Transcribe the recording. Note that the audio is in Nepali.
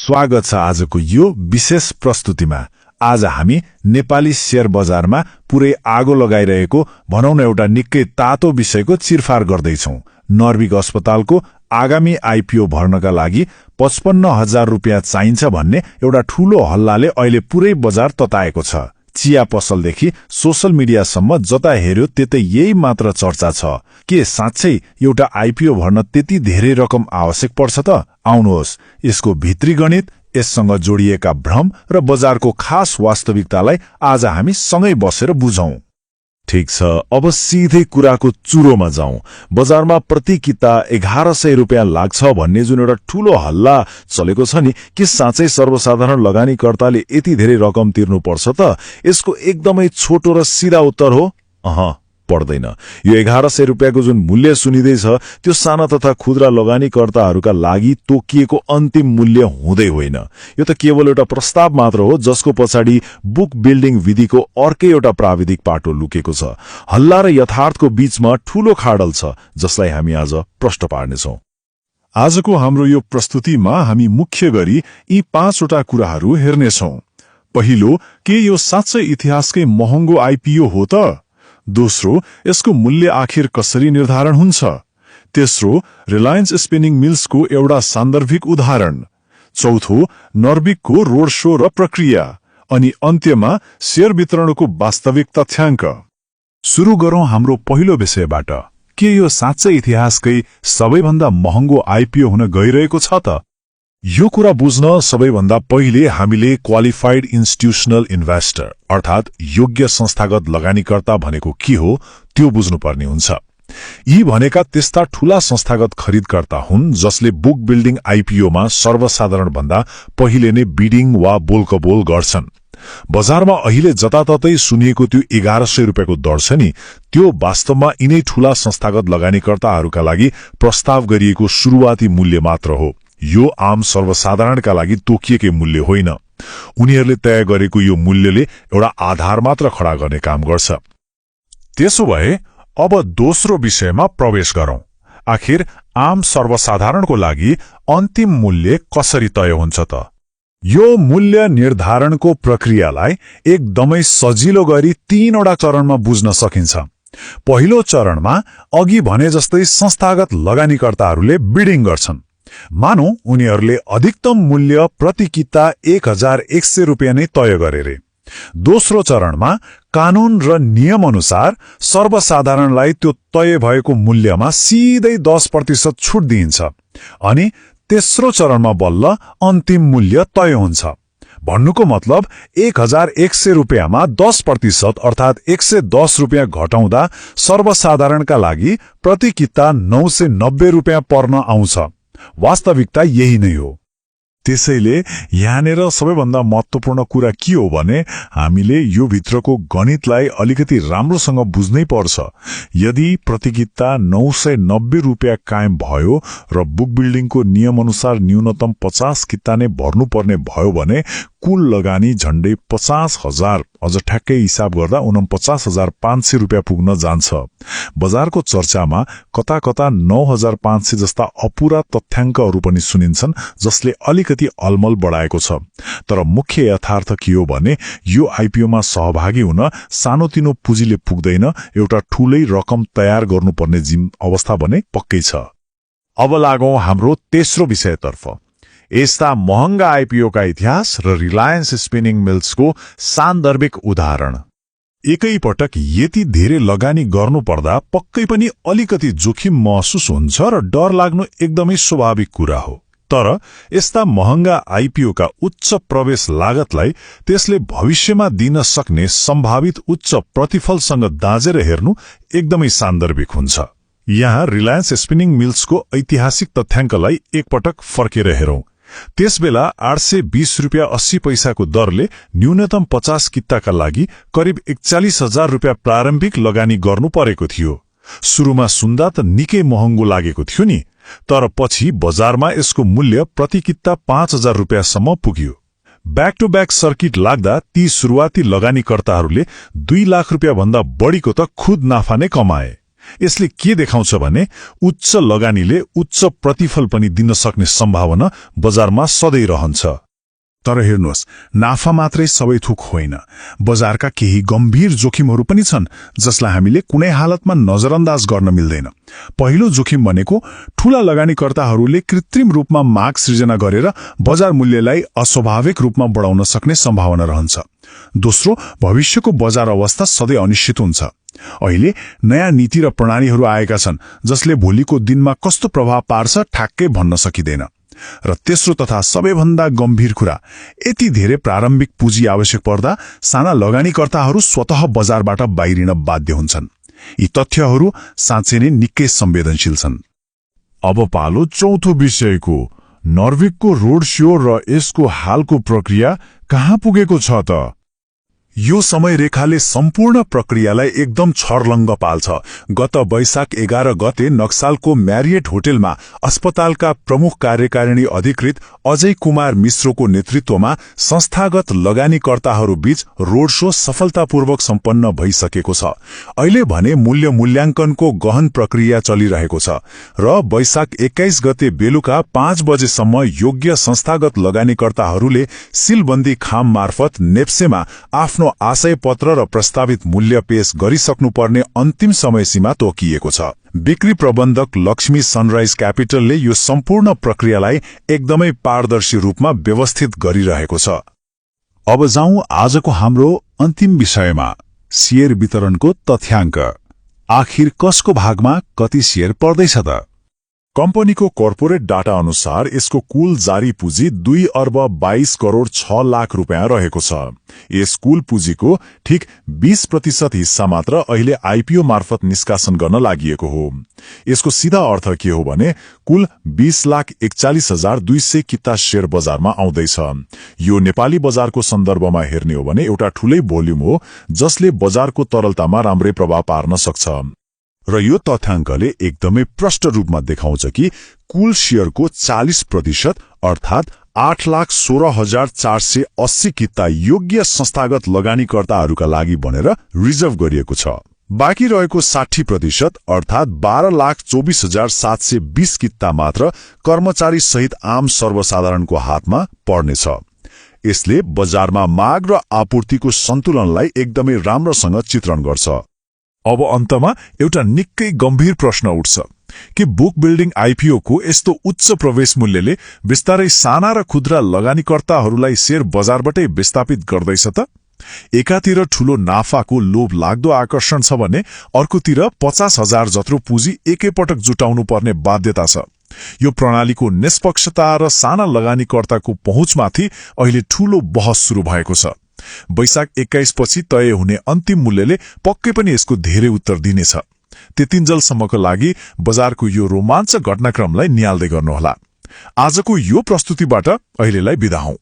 स्वागत छ आजको यो विशेष प्रस्तुतिमा। आज हामी नेपाली शेयर बजारमा पुरै आगो लगाइरहेको भनौं न एउटा निकै तातो विषयको चिरफार गर्दैछौं। नर्भिक अस्पतालको आगामी आईपीओ भर्नका लागि 55,000 रुपियाँ चाहिन्छ भन्ने एउटा ठूलो हल्लाले अहिले पुरै बजार तताएको छ। चिया पसलदेखि सोशल मिडियासम्म जता हेर्यो त्यतै यही मात्र चर्चा छ। के साँच्चै एउटा आईपीओ भर्न त्यति धेरै रकम आवश्यक पर्छ त? आउनुहोस्, यसको भित्री गणित, यससँग जोडिएका भ्रम र बजारको खास वास्तविकतालाई आज हामी सँगै बसेर बुझौं। ठीक छ, अब सिधै कुराको चुरोमा जाउँ। बजारमा प्रति किता 1100 रुपियाँ लाग्छ भन्ने जुन एउटा ठूलो हल्ला चलेको छ नि, के साँच्चै सर्वसाधारण लगानीकर्ताले यति धेरै रकम तिर्नुपर्छ त? यसको एकदमै छोटो र सिधा उत्तर हो पर्दैन। यो 1100 रुपियाँको जुन मूल्य सुनिँदैछ त्यो साना तथा खुद्रा लगानीकर्ताहरूका लागि तोकिएको अन्तिम मूल्य हुँदै होइन। यो त केवल एउटा प्रस्ताव मात्र हो जसको पछाडि बुक बिल्डिङ विधिको अर्कै एउटा प्राविधिक पाटो लुकेको छ। हल्ला र यथार्थको बीचमा ठूलो खाडल छ जसलाई हामी आज प्रश्न पार्नेछौं। आजको हाम्रो यो प्रस्तुतिमा हामी मुख्य गरी यी 5वटा कुराहरू हेर्नेछौं। पहिलो, के यो साँच्चै इतिहासकै महँगो आईपीओ हो त? दोस्रो, यसको मूल्य आखिर कसरी निर्धारण हुन्छ? तेस्रो, रिलायन्स स्पिनिङ मिल्सको एउटा सान्दर्भिक उदाहरण। चौथो, नर्भिकको रोड शो र प्रक्रिया। अनि अन्त्यमा शेयर वितरणको वास्तविक तथ्याङ्क। सुरु गरौं हाम्रो पहिलो विषयबाट। के यो साँच्चै इतिहासकै सबैभन्दा महँगो आईपीओ हुन गइरहेको छ त? यो कुरा बुझ्न सबैभन्दा पहिले हामीले क्वालिफाइड इन्स्टिट्युशनल इन्भेस्टर अर्थात् योग्य संस्थागत लगानीकर्ता भनेको के हो त्यो बुझ्नुपर्ने हुन्छ। यी भनेका त्यस्ता ठूला संस्थागत खरिदकर्ता हुन् जसले बुक बिल्डिङ आईपीओमा सर्वसाधारण भन्दा पहिले नै बिडिङ वा बोलकबोल गर्छन्। बजारमा अहिले जताततै सुनिएको त्यो 1100 रुपियाँको दर छ नि, त्यो वास्तवमा यिनै ठूला संस्थागत लगानीकर्ताहरूका लागि प्रस्ताव गरिएको सुरुवाती मूल्य मात्र हो। यो आम सर्वसाधारणका लागि तोकिएकै मूल्य होइन। उनीहरूले तय गरेको यो मूल्यले एउटा आधार मात्र खडा गर्ने काम गर्छ। त्यसो भए अब दोस्रो विषयमा प्रवेश गरौं। आखिर आम सर्वसाधारणको लागि अन्तिम मूल्य कसरी तय हुन्छ त? यो मूल्य निर्धारणको प्रक्रियालाई एकदमै सजिलो गरी 3वटा चरणमा बुझ्न सकिन्छ। पहिलो चरणमा अघि भने जस्तै संस्थागत लगानीकर्ताहरूले बिडिङ गर्छन्। मानौ उनीहरूले अधिकतम मूल्य प्रति किता 1100 रुपियाँ नै तय गरे रे। दोस्रो चरणमा कानून र नियम अनुसार सर्वसाधारणलाई त्यो तय भएको मूल्यमा सिधै 10% छुट दिइन्छ। अनि तेस्रो चरणमा बल्ल अन्तिम मूल्य तय हुन्छ। भन्नुको मतलब 1100 रुपियाँमा 10% अर्थात् 110 रुपियाँ घटाउँदा सर्वसाधारणका लागि प्रति किता 990 रुपियाँ पर्न आउँछ। वास्तविकता यही नै हो। त्यसैले यहाँनेर सबैभन्दा महत्त्वपूर्ण कुरा के हो भने हामीले यो भित्रको गणितलाई अलिकति राम्रोसँग बुझ्नै पर्छ। यदि प्रति किता 990 रुपियाँ कायम भयो र बुक बिल्डिङको नियम अनुसार न्यूनतम 50 किता नै भर्नुपर्ने भयो भने कुल लगानी झण्डै 50,000 अझ ठ्याक्कै हिसाब गर्दा 49,500 रुपियाँ पुग्न जान्छ। बजारको चर्चामा कता कता 9,500 जस्ता अपुरा तथ्याङ्कहरू पनि सुनिन्छन् जसले अलिकति अलमल बढाएको छ। तर मुख्य यथार्थ के हो भने यो आईपीओमा सहभागी हुन सानोतिनो पुँजीले पुग्दैन, एउटा ठूलै रकम तयार गर्नुपर्ने अवस्था भने पक्कै छ। अब लागौं हाम्रो तेस्रो विषयतर्फ। यस्ता महँगा आईपीओका इतिहास र रिलायन्स स्पिनिङ मिल्सको सान्दर्भिक उदाहरण। एकैपटक यति धेरै लगानी गर्नुपर्दा पक्कै पनि अलिकति जोखिम महसुस हुन्छ र डर लाग्नु एकदमै स्वाभाविक कुरा हो। तर यस्ता महँगा आईपीओका उच्च प्रवेश लागतलाई त्यसले भविष्यमा दिन सक्ने सम्भावित उच्च प्रतिफलसँग दाँजेर हेर्नु एकदमै सान्दर्भिक हुन्छ। यहाँ रिलायन्स स्पिनिङ मिल्सको ऐतिहासिक तथ्याङ्कलाई एकपटक फर्केर हेरौं। त्यसबेला 820 रुपियाँ 80 पैसाको दरले न्यूनतम 50 किताका लागि करिब 41,000 रुपियाँ प्रारम्भिक लगानी गर्नु परेको थियो। सुरुमा सुन्दा त निकै महँगो लागेको थियो नि, तर पछि बजारमा यसको मूल्य प्रति किता 5,000 रुपियाँसम्म पुग्यो। ब्याक टु ब्याक सर्किट लाग्दा ती सुरुवाती लगानीकर्ताहरूले 2 लाख रुपियाँ भन्दा बढीको त खुद नाफा नै कमाए। यसले के देखाउँछ भने उच्च लगानीले उच्च प्रतिफल पनि दिन सक्ने सम्भावना बजारमा सधैँ रहन्छ। तर हेर्नुहोस्, नाफा मात्रै सबै थोक होइन। बजारका केही गम्भीर जोखिमहरू पनि छन् जसलाई हामीले कुनै हालतमा नजरअन्दाज गर्न मिल्दैन। पहिलो जोखिम भनेको ठूला लगानीकर्ताहरूले कृत्रिम रूपमा माग सृजना गरेर बजार मूल्यलाई अस्वाभाविक रूपमा बढाउन सक्ने सम्भावना रहन्छ। दोस्रो, भविष्यको बजार अवस्था सधैँ अनिश्चित हुन्छ। अहिले नयाँ नीति र प्रणालीहरू आएका छन् जसले भोलिको दिनमा कस्तो प्रभाव पार्छ ठ्याक्कै भन्न सकिँदैन। र तेस्रो तथा सबैभन्दा गम्भीर कुरा, यति धेरै प्रारम्भिक पुँजी आवश्यक पर्दा साना लगानीकर्ताहरू स्वतः बजारबाट बाहिरिन बाध्य हुन्छन्। यी तथ्यहरू साँच्चै नै निकै संवेदनशील छन्। अब पालो चौथो विषयको, नर्विकको रोड शो र यसको हालको प्रक्रिया कहाँ पुगेको छ त? यो समय रेखाले सम्पूर्ण प्रक्रियालाई एकदम छर्लङ्ग पाल्छ। गत वैशाख 11 गते नक्सालको म्यारियट होटेलमा अस्पतालका प्रमुख कार्यकारिणी अधिकृत अजय कुमार मिश्रको नेतृत्वमा संस्थागत लगानीकर्ताहरू बीच रोड शो सफलतापूर्वक सम्पन्न भइसकेको छ। अहिले भने मूल्य मूल्याङ्कनको गहन प्रक्रिया चलिरहेको छ र वैशाख 21 गते बेलुका 5 बजेसम्म योग्य संस्थागत लगानीकर्ताहरूले सिलबन्दी खाम मार्फत नेप्सेमा आफ्नो आशय पत्र र प्रस्तावित मूल्य पेश गरिसक्नुपर्ने अन्तिम समय सीमा तोकिएको छ। बिक्री प्रबन्धक लक्ष्मी सनराइज क्यापिटलले यो सम्पूर्ण प्रक्रियालाई एकदमै पारदर्शी रूपमा व्यवस्थित गरिरहेको छ। अब जाउँ आजको हाम्रो अन्तिम विषयमा, शेयर वितरणको तथ्याङ्क। आखिर कसको भागमा कति शेयर पर्दैछ त? कम्पनीको कर्पोरेट डाटा अनुसार यसको कुल जारी पुँजी 2 अर्ब 22 करोड 6 लाख रुपियाँ रहेको छ। यस कुल पुँजीको ठिक 20% हिस्सा मात्र अहिले आइपीओ मार्फत निष्कासन गर्न लागि हो। यसको सीधा अर्थ के हो भने कुल 20,41,200 किता शेयर बजारमा आउँदैछ। यो नेपाली बजारको सन्दर्भमा हेर्ने हो भने एउटा ठूलै भोल्युम हो जसले बजारको तरलतामा राम्रै प्रभाव पार्न सक्छ। र यो तथ्याङ्कले एकदमै प्रष्ट रूपमा देखाउँछ कि कुल शेयरको 40% अर्थात् 8,16,480 किता योग्य संस्थागत लगानीकर्ताहरूका लागि भनेर रिजर्भ गरिएको छ। बाँकी रहेको 60% अर्थात् 12,24,720 किता मात्र कर्मचारी सहित आम सर्वसाधारणको हातमा पर्नेछ। यसले बजारमा माग र आपूर्तिको सन्तुलनलाई एकदमै राम्रोसँग चित्रण गर्छ। अब अन्तमा एउटा निकै गम्भीर प्रश्न उठ्छ कि बुक बिल्डिङ आइपीओको यस्तो उच्च प्रवेश मूल्यले बिस्तारै साना र खुद्रा लगानीकर्ताहरूलाई शेयर बजारबाटै विस्थापित गर्दैछ त? एकातिर ठूलो नाफाको लोभ लाग्दो आकर्षण छ भने अर्कोतिर 50,000 जत्रो पुँजी एकैपटक जुटाउनु पर्ने बाध्यता छ। यो प्रणालीको निष्पक्षता र साना लगानीकर्ताको पहुँचमाथि अहिले ठूलो बहस सुरु भएको छ। वैशाख 21 पछि तय हुने अन्तिम मूल्यले पक्कै पनि यसको धेरै उत्तर दिनेछ। त्यतिन्जेलसम्मको लागि बजारको यो रोमाञ्चक घटनाक्रमलाई निहाल्दै गर्नुहोला। आजको यो प्रस्तुतिबाट अहिलेलाई बिदा हौं।